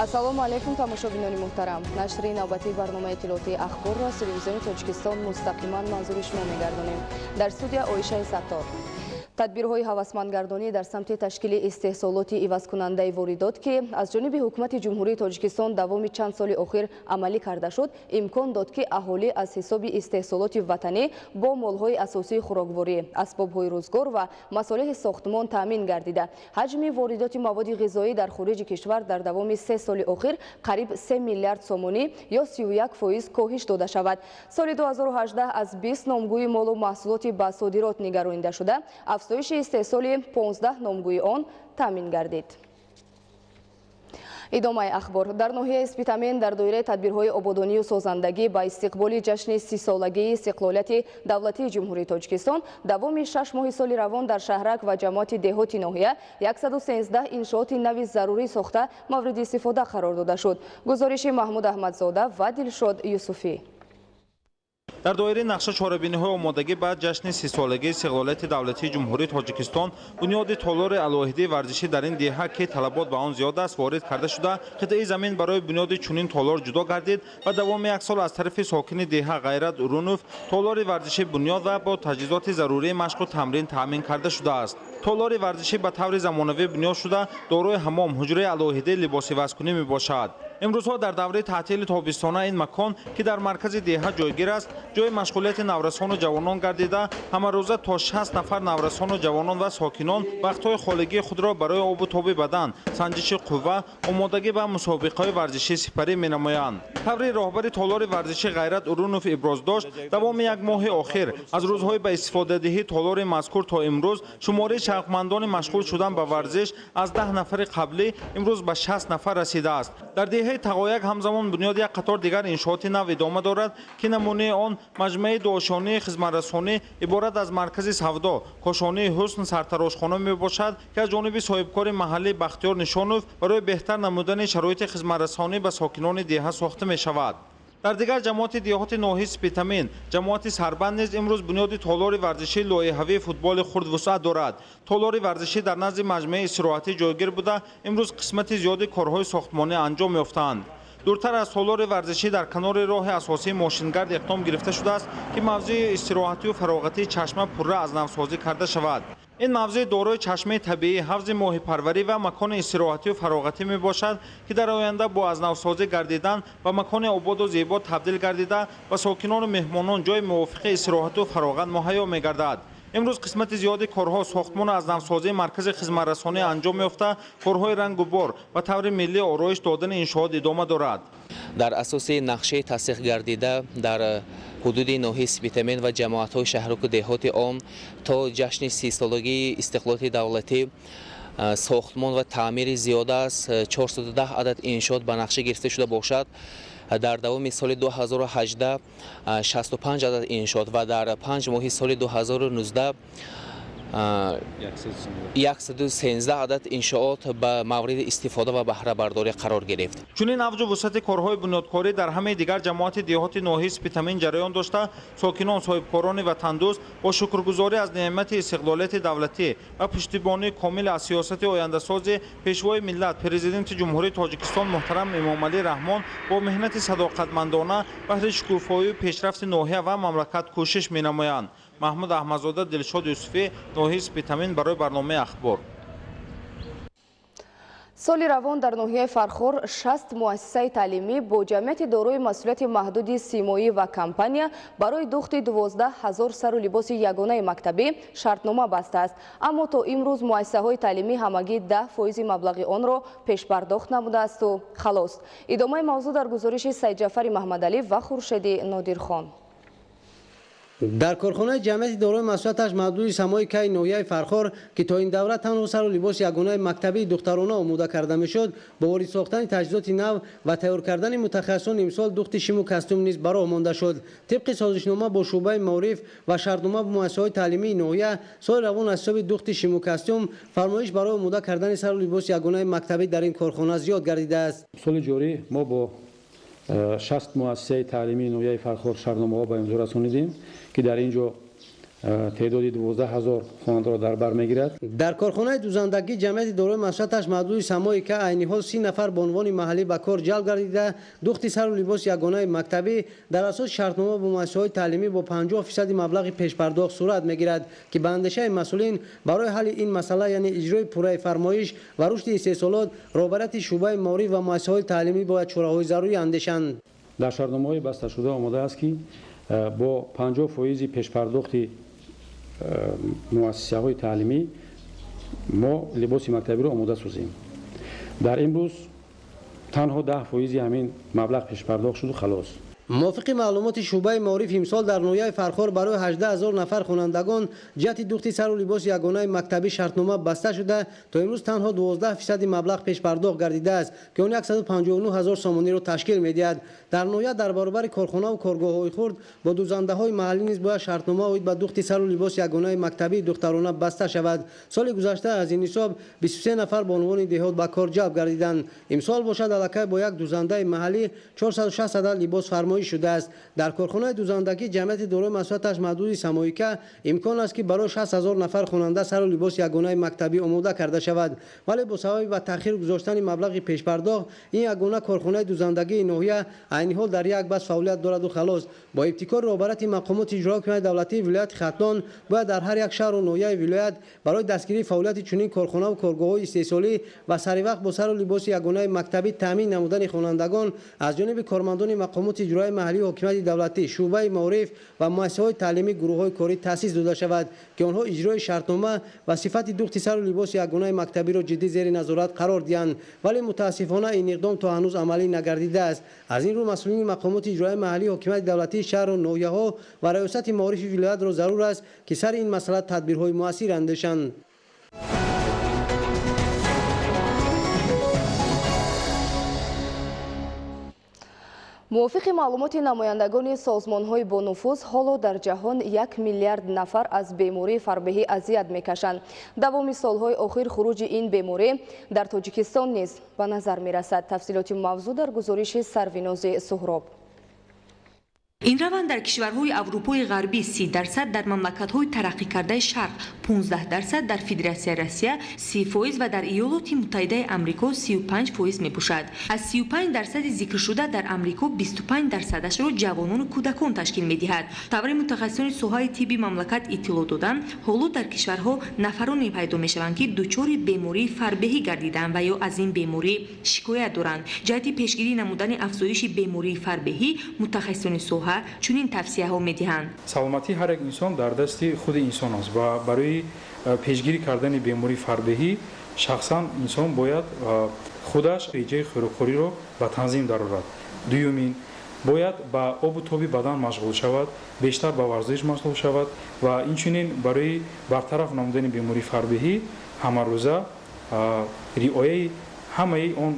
Ассалому алайкум, тамошобинони муҳтарам. Нашри навбатии барномаи иттилоотии «Ахборро» аз Телевизиони Тоҷикистон мустақиман манзури шумо мегардонем. Дар студия Оишаи Саттор. Тадбирҳои ҳавасмандгардонӣ дар самти ташкили истеҳсолоти ивазкунандаи воридот, ки аз ҷониби Ҳукумати Ҷумҳурии Тоҷикистон давоми чанд соли охир амалӣ карда шуд, имкон дод, ки аҳолӣ аз ҳисоби истеҳсолоти ватанӣ бо молҳои асосии хӯрокворӣ, асбобҳои рӯзгор ва масолеҳи сохтмон таъмин гардида, ҳаҷми воридоти маводи ғизоӣ дар хориҷи кишвар дар давоми 3 соли охир қариб 3 миллиард сомонӣ ё 31% коҳиш дода шавад. Соли 2018 аз 20 номгӯи молу маҳсулоти ба содирот нигаронида шуда, афзоиши истеҳсоли 15 номгӯи он таъмин гардид. Идомаи ахбор. Дар ноҳияи Спитамен дар доираи тадбирҳои ободонию созандагӣ ба истиқболи ҷашни 30-солагии истиқлолияти давлатии Ҷумҳурии Тоҷикистон давоми 6 моҳи соли равон дар шаҳрак ва ҷамоати деҳоти ноҳия 113 иншооти нави зарурӣ сохта, мавриди истифода қарор дода шуд. Гузориши Маҳмуд Аҳмадзода ва Дилшод Юсуфӣ. Дар доираи нақша чорабиниҳои омодагӣ ба ҷашни 30-солагии истиқлолияти давлатии Ҷумҳурии Тоҷикистон бунёди толори алоҳидаи варзишӣ дар ин деҳа, ки талабот ба он зиёд аст, ворид карда шуда, қитъаи замин барои бунёди чунин толор ҷудо гардид ва давоми як сол аз тарафи сокини деҳа Ғайрат Урунов толори варзишӣ бунёд ва бо таҷҳизоти зарурии машқу тамрин таъмин карда шудааст. Толори варзишӣ ба таври замонавӣ бунёд шуда, дорои ҳаммом, ҳуҷраи алоҳидаи либосивазкунӣ мебошад. Имрӯзҳо дар давраи таътили тобистона ин макон, ки дар маркази деҳа ҷойгир аст, ҷои машғулияти наврасону ҷавонон гардида, ҳамарӯза то 60 нафар наврасону ҷавонон ва сокинон вақтҳои холигии худро барои обу тоби бадан, санҷиши қувва, омодагӣ ба мусобиқаҳои варзишӣ сипарӣ менамоянд. Таври роҳбари толори варзишӣ Ғайрат Урунов иброз дошт, давоми як моҳи охир, аз рӯзҳои ба истифодадиҳии толори мазкур то имрӯз, шумораи шавқмандони машғул шудан ба варзиш аз 10 нафари қаблӣ имрӯз ба 60 нафар расидааст. Дар деҳаи Тағояк ҳамзамон бунёди як қатор дигар иншооти нав идома дорад, ки намунаи он маҷмӯаи дуошёнаи хизматрасонӣ иборат аз маркази савдо, кошонаи ҳусн, сартарошхона мебошад, ки аз ҷониби соҳибкори маҳаллӣ Бахтиёр Нишонов барои беҳтар намудани шароити хизматрасонӣ ба сокинони деҳа сохта мешавад. Дар дигар ҷамоати деҳоти ноҳияи Спитамен, ҷамоати Сарбанд низ имрӯз бунёди толори варзишии лоиҳавии футболи хурд вусъат дорад. Толори варзишӣ дар назди маҷмӯаи истироҳатӣ ҷойгир буда, имрӯз қисмати зиёди корҳои сохтмонӣ анҷом ёфтаанд. Дуртар аз толори варзишӣ, дар канори роҳи асосии мошингард иқдом гирифта шудааст, ки мавзеи истироҳатию фароғатии чашма пурра аз навсозӣ карда шавад. Ин мавзеъ дорои чашмаи табиӣ, ҳавзи моҳипарварӣ ва макони истироҳатию фароғатӣ мебошад, ки дар оянда бо аз навсозӣ гардидан ба макони ободу зебо табдил гардида, ба сокинону меҳмонон ҷои мувофиқи истироҳату фароғат муҳайё мегардад. Имрӯз қисмати зиёди корҳо сохтмону аз навсозии маркази хизматрасонӣ анҷом ёфта, корҳои рангу бор ба таври миллӣ ороиш додани иншоот идома дорад. Дар асоси нақшаи тасдиқ гардида дар ҳудуди ноҳияи Спитамен ва ҷамоатҳои шаҳраку деҳоти он то ҷашни 30-солагии истиқлолияти давлатӣ сохтмон ва таъмири зиёда аз 410 адад иншоот ба нақша гирифта шуда бошад, дар давоми соли 2018 65 адад иншоот ва дар 5 моҳи соли 2019 113 адад иншоот ба мавриди истифода ва баҳрабардорӣ қарор гирифт. Чунин авҷу вусъати корҳои бунёдкорӣ дар ҳамаи дигар ҷамоати деҳоти ноҳияи Спитамен ҷараён дошта, сокинон, соҳибкорони ватандӯст бо шукргузорӣ аз неъмати истиқлолияти давлатӣ ва пуштибонии комил аз сиёсати ояндасози Пешвои миллат, Президенти Ҷумҳурии Тоҷикистон муҳтарам Эмомалӣ Раҳмон, бо меҳнати садоқатмандона баҳри шукуфоию пешрафти ноҳия ва мамлакат кӯшиш менамоянд. Маҳмуд Аҳмадзода, Дилшод Юсуфӣ, ноҳияи Спитамен, барои барномаи «Ахбор». Соли равон дар ноҳияи Фархор 60 муассисаи таълимӣ бо ҷамъияти дорои масъулияти маҳдуди «Симоӣ» ва компания барои духти 12 ҳазор сару либоси ягонаи мактабӣ шартнома бастааст. Аммо то имрӯз муассисаҳои таълимӣ ҳамагӣ 10 фоизи маблағи онро пешпардохт намудаасту халос. Идомаи мавзӯъ дар гузориши Сайдҷафари Маҳмадалӣ ва Хуршеди Нодирхон. Дар корхонаи ҷамъияти дорои масъулияташ маҳдуди «Самои Кай» ноҳияи Фархор, ки то ин давра танҳо сару либоси ягонаи мактабии духтарона омода карда мешуд, бо ворид сохтани таҷҳизоти нав ва тайёр кардани мутахассисон имсол духти шиму костюм низ ба роҳ монда шуд. Тибқи созишнома бо шӯъбаи маориф ва шартнома бо муассисаҳои таълимии ноҳия, соли равон аз ҳисоби духти шиму костюм фармоиш барои омода кардани сару либоси ягонаи мактабӣ дар ин корхона зиёд гардидааст. Соли ҷорӣ мо бо 60 муассисаи таълимии ноҳияи Фархор шартномаҳо ба имзо расонидем, ки дар ин ҷо Теъдоди 12 000 хонандаро дар бар мегирад. Дар корхонаи дӯзандагӣ ҷамъияти дорои масъулияташ маҳдуди Самои Ка айни ҳол 30 нафар бонувони маҳаллӣ ба кор ҷалб гардида, духти сару либоси ягонаи мактабӣ дар асоси шартнома бо муассисаҳои таълимӣ бо 50% маблағи пешпардохт сурат мегирад, ки ба андешаи масъулин барои ҳалли ин масъала, яъне иҷрои пурраи фармоиш ва рушди истеҳсолот, роҳбарияти шӯъбаи маориф ва муассисаҳои таълимӣ бояд чораҳои зарурӣ андешанд. Дар шартномаҳои басташуда омадааст, ки бо 50% пешпардохти муассисаҳои таълимӣ мо либоси мактабиро омода созем. Дар имрӯз танҳо 10% ҳамин маблағ пешпардохт шуду халос. Мувофиқи маълумоти шӯъбаи маориф, имсол дар ноҳияи Фархор барои 18 000 нафар хонандагон ҷиҳати духти сару либоси ягонаи мактабӣ шартнома баста шуда, то имрӯз танҳо 12% маблағ пешпардохт гардидааст, ки он 159 000 сомониро ташкил медиҳад. Дар ноҳия дар баробари корхонаву коргоҳҳои хурд бо дӯзандаҳои маҳаллӣ низ бояд шартнома оид ба духти сару либоси ягонаи мактабии духтарона баста шавад. Соли гузашта аз ин ҳисоб 23 нафар бонувони деҳот ба кор ҷалб гардиданд. Имсол бошад, аллакай бо як дӯзандаи маҳаллӣ 460 адад либос фармоиш шудааст. Дар корхонаи дӯзандагӣ ҷамъияти дорои масъулияташ маҳдуди Самоика имкон аст, ки барои 60 000 нафар хонанда сару либоси ягонаи мактабӣ омода карда шавад, вале бо сабаби ба таъхир гузоштани маблағи пешпардохт ин ягона корхонаи дӯзандагии ноҳия айни ҳол дар як бас фаъолият дораду халос. Бо ибтикори роҳбарияти мақомоти иҷрои ҳокимияти давлатии вилояти Хатлон бояд дар ҳар як шаҳру ноҳияи вилоят барои дастгирии фаъолияти чунин корхонаву коргоҳҳои истеҳсолӣ ва саривақт бо сару либоси ягонаи мактабӣ таъмин намудани хонандагон аз ҷониби кормандони мақомоти иҷроияи маҳаллии ҳокимияти давлатӣ, шӯъбаи маориф ва муассисаҳои таълимӣ гурӯҳҳои корӣ таъсис дода шавад, ки онҳо иҷрои шартнома ва сифати духти сару либоси ягонаи мактабиро ҷиддӣ зери назорат қарор диҳанд. Вале мутаассифона ин иқдом то ҳанӯз амалӣ нагардидааст. Аз ин рӯ масъулини мақомоти иҷроияи маҳаллии ҳокимияти давлатии шаҳру ноҳияҳо ва раёсати маорифи вилоятро зарур аст, ки сари ин масъала тадбирҳои муассир андешанд. Мувофиқи маълумоти намояндагони созмонҳои бонуфуз, ҳоло дар ҷаҳон 1 миллиард нафар аз бемории фарбеҳӣ азият мекашанд. Давоми солҳои охир хуруҷи ин беморӣ дар Тоҷикистон низ ба назар мерасад. Тафсилоти мавзӯъ дар гузориши Сарвинози Суҳроб. Ин раванд дар кишварҳои Аврупои Ғарбӣ 30%, дар мамлакатҳои тараққикардаи Шарқ 15%, дар Федератсияи Россия 30% ва дар Иёлоти Муттаҳидаи Амрико 35% мебошад. Аз 35 дарсади зикршуда дар Амрико 25 дарсадашро ҷавонону кӯдакон ташкил медиҳад. Тавре мутахассисони соҳаи тибби мамлакат иттилоъ доданд, ҳоло дар кишварҳо нафароне пайдо мешаванд, ки дучори бемории фарбеҳӣ гардидаанд ва ё аз ин беморӣ шикоят доранд. Ҷиҳати пешгирӣ намудани афзоиши бемории фарбеҳӣ мутахассисони соҳа чунин тавсияҳо медиҳанд. Саломатии ҳар як инсон дар дасти худи инсон аст ва барои пешгирӣ кардани бемории фарбеҳӣ шахсан инсон бояд худаш реҷаи хӯрокхӯриро ба танзим дарорад. Дуюмин, бояд ба обу тоби бадан машғул шавад, бештар ба варзиш машғул шавад ва инчунин барои бартараф намудани бемории фарбеҳӣ ҳамарӯза риояи ҳамаи он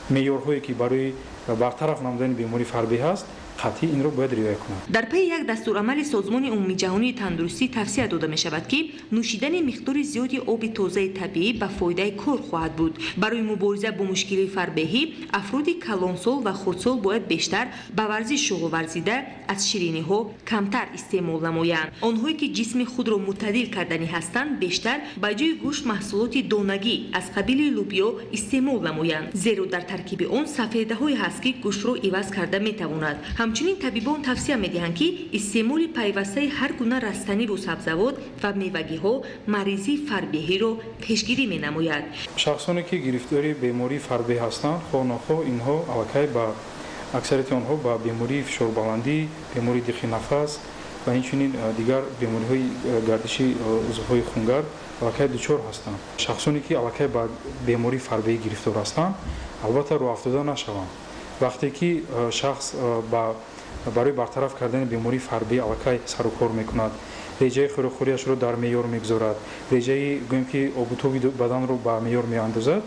меъёрҳое, ки барои бартараф намудани бемории фарбеҳ аст, қатъӣ инро бояд риоя кунад. Дар пайи як дастурамали Созмони Умумиҷаҳонии Тандурустӣ тавсия дода мешавад, ки нӯшидани миқдори зиёди оби тозаи табиӣ ба фоидаи кор хоҳад буд. Барои мубориза бо мушкилии фарбеҳӣ афроди калонсол ва хурдсол бояд бештар ба варзиш шуғл варзида, аз шириниҳо камтар истеъмол намоянд. Онҳое ки ҷисми худро мӯътадил карданӣ ҳастанд, бештар ба ҷои гӯшт маҳсулоти донагӣ аз қабили лӯбиё истеъмол намоянд, зеро дар таркиби он сафедаҳое ҳаст, ки гӯштро иваз карда метавонад. Ҳамчунин табибон тавсия медиҳанд, ки истеъмоли пайвастаи ҳар гуна растаниву сабзавот ва мевагиҳо маризии фарбеҳиро пешгирӣ менамояд. Шахсоне, ки гирифтори бемории фарбеҳ ҳастанд, хоҳ нохоҳ инҳо аллакай ба аксарияти онҳо ба бемории фишорбаландӣ, бемории диқи нафас ва инчунин дигар бемориҳои гардиши узвҳои хунгард аллакай дучор ҳастанд. Шахсоне, ки аллакай ба бемории фарбеҳӣ гирифтор ҳастанд, албатта роҳафтода нашаванд. Вақте ки шахс барои бартараф кардани бемории фарбеҳӣ аллакай сарукор мекунад, реҷаи хӯрокхӯриашро дар меъёр мегузорад, реҷаи, гӯем ки, обутоби баданро ба меъёр меандозад,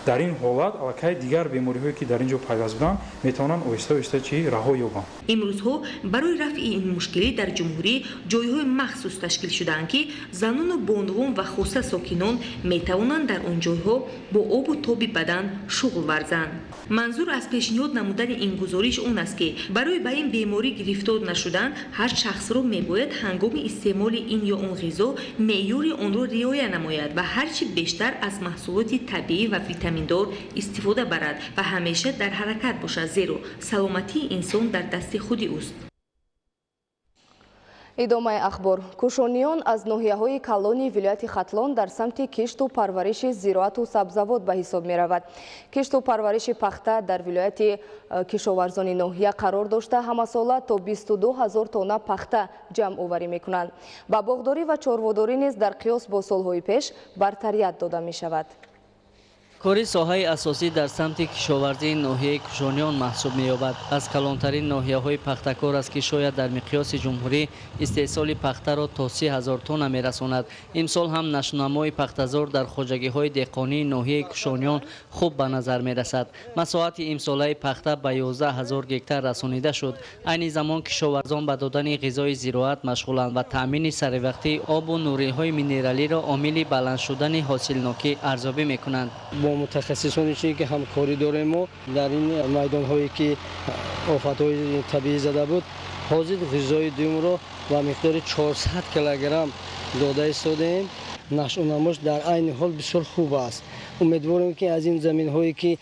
дар ин ҳолат аллакай дигар бемориҳое, ки дар ин ҷо пайваст буданд, метавонанд оҳиста оҳиста чи раҳо ёбанд. Имрӯзҳо барои рафъи ин мушкилӣ дар ҷумҳурӣ ҷойҳои махсус ташкил шудаанд, ки занону бонувон ва хоса сокинон метавонанд дар он ҷойҳо бо обу тоби бадан шуғл варзанд. Манзур аз пешниҳод намудани ин гузориш он аст, ки барои ба ин беморӣ гирифтор нашудан ҳар шахсро мебояд ҳангоми истеъмоли ин ё он ғизо меъёри онро риоя намояд ва ҳарчи бештар аз маҳсулоти табиӣ ва витаминдор истифода барад ва ҳамеша дар ҳаракат бошад, зеро саломатии инсон дар дасти худи ӯст. Идомаи ахбор. Кушониён аз ноҳияҳои калони вилояти Хатлон дар самти кишту парвариши зироату сабзавот ба ҳисоб меравад. Кишту парвариши пахта дар вилояти кишоварзони ноҳия қарор дошта, ҳамасола то 22 ҳазор тонна пахта ҷамъоварӣ мекунанд. Ба боғдорӣ ва чорводорӣ низ дар қиёс бо солҳои пеш бартарият дода мешавад. Кори соҳаи асосӣ дар самти кишоварзии ноҳияи Кушониён маҳсуб меёбад. Аз калонтарин ноҳияҳои пахтакор аст, ки шояд дар миқёси ҷумҳурӣ истеҳсоли пахтаро то 30 ҳазор тонна мерасонад. Имсол ҳам нашунамои пахтазор дар хоҷагиҳои деҳқонии ноҳияи Кушониён хуб ба назар мерасад. Масоҳати имсолаи пахта ба 11 ҳазор гектар расонида шуд. Айни замон кишоварзон ба додани ғизои зироат машғуланд ва таъмини саривақтии обу нуриҳои минералиро омили баланд шудани ҳосилнокӣ арзёбӣ мекунанд. Бо мутахассисоне ки ҳамкорӣ дорем, мо дар ин майдонҳое ки офатҳои табиӣ зада буд, ҳозир ғизои дуюмро ба миқдори 400 килограмм дода истодаем. Нашъунамош дар айни ҳол бисёр хуб аст. Умедворем, ки аз ин заминҳое ки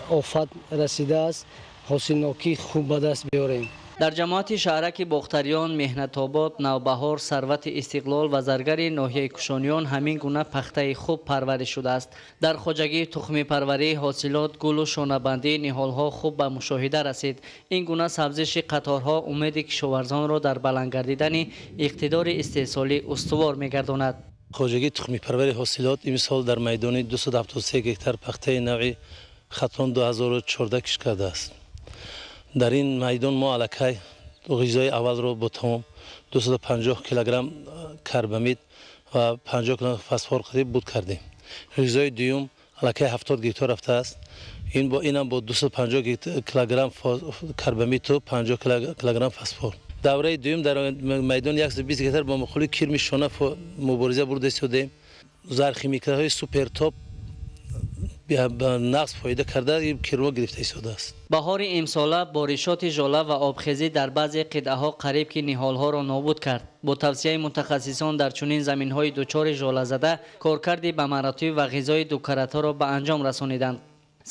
офат расидааст, ҳосилнокии хуб ба даст биёрем. Дар ҷамоати шаҳраки Бохтариён, Меҳнатобод, Навбаҳор, Сарвати Истиқлол ва Заргари ноҳияи Кушониён ҳамин гуна пахтаи хуб парвариш шудааст. Дар хоҷагии тухмипарварӣ ҳосилот, гулу шонабандии ниҳолҳо хуб ба мушоҳида расид. Ин гуна сабзиши қаторҳо умеди кишоварзонро дар баланд гардидани иқтидори истеҳсолӣ устувор мегардонад. Хоҷагии тухмипарвари ҳосилот имсол дар майдони 273 гектар пахтаи навъи Хатлон 2014 кишт кардааст. Дар ин майдон мо аллакай ғизои аввалро бо тамом 250 килограмм карбамид ва 50 килограмм фосфор қариб буд кардем. Ғизои дуюм аллакай 70 гектар рафтааст. Инам бо 250 килограмм карбамиду 50 килограмм фосфор. Давраи дуюм дар майдони 120 гектар бо мухолифи кирми шона мубориза бурда истодаем. Зархимикаҳои супертоп нақс фоида карда кирмо гирифта истодааст. Баҳори имсола боришоти жола ва обхезӣ дар баъзе қитъаҳо қариб ки ниҳолҳоро нобуд кард. Бо тавсияи мутахассисон дар чунин заминҳои дучори жолазада коркарди ба маротиб ва ғизои дукаратҳоро ба анҷом расониданд.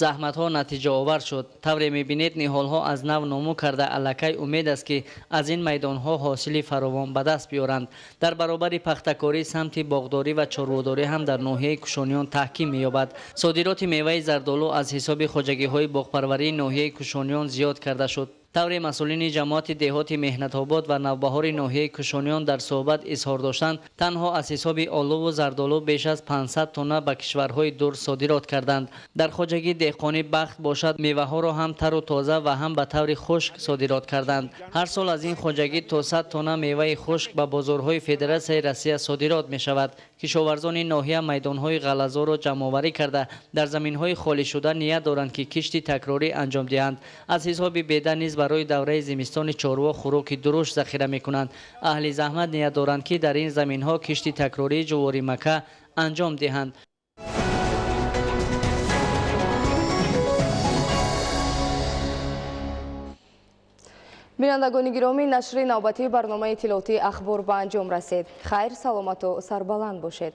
Заҳматҳо натиҷаовар шуд. Тавре мебинед, ниҳолҳо аз нав нумӯ карда, аллакай умед аст, ки аз ин майдонҳо ҳосили фаровон ба даст биёранд. Дар баробари пахтакорӣ самти боғдорӣ ва чорводорӣ ҳам дар ноҳияи Кушониён таҳким меёбад. Содироти меваи зардолу аз ҳисоби хоҷагиҳои боғпарварии ноҳияи Кушониён зиёд карда шуд. Тавре масъулини ҷамоати деҳоти Меҳнатобод ва Навбаҳори ноҳияи Кушониён дар суҳбат изҳор доштанд, танҳо аз ҳисоби олуву зардолу беш аз 500 тонна ба кишварҳои дур содирот карданд. Дар хоҷагии деҳқонӣ Бахт бошад, меваҳоро ҳам тару тоза ва ҳам ба таври хушк содирот карданд. Ҳар сол аз ин хоҷагӣ то 100 тонна меваи хушк ба бозорҳои Федератсияи Россия содирот мешавад. Кишоварзони ноҳия майдонҳои ғаллазорро ҷамъоварӣ карда, дар заминҳои холишуда ният доранд, ки кишти такрорӣ анҷом диҳанд. Аз ҳисоби беда низ барои давраи зимистони чорво хӯроки дуруш захира мекунанд. Аҳли заҳмат ният доранд, ки дар ин заминҳо кишти такрории ҷуворимакка анҷом диҳанд. Бинандагони гиромӣ, нашри навбатии барномаи иттилоотии ахбор ба анҷом расид. Хайр, саломату сарбаланд бошед.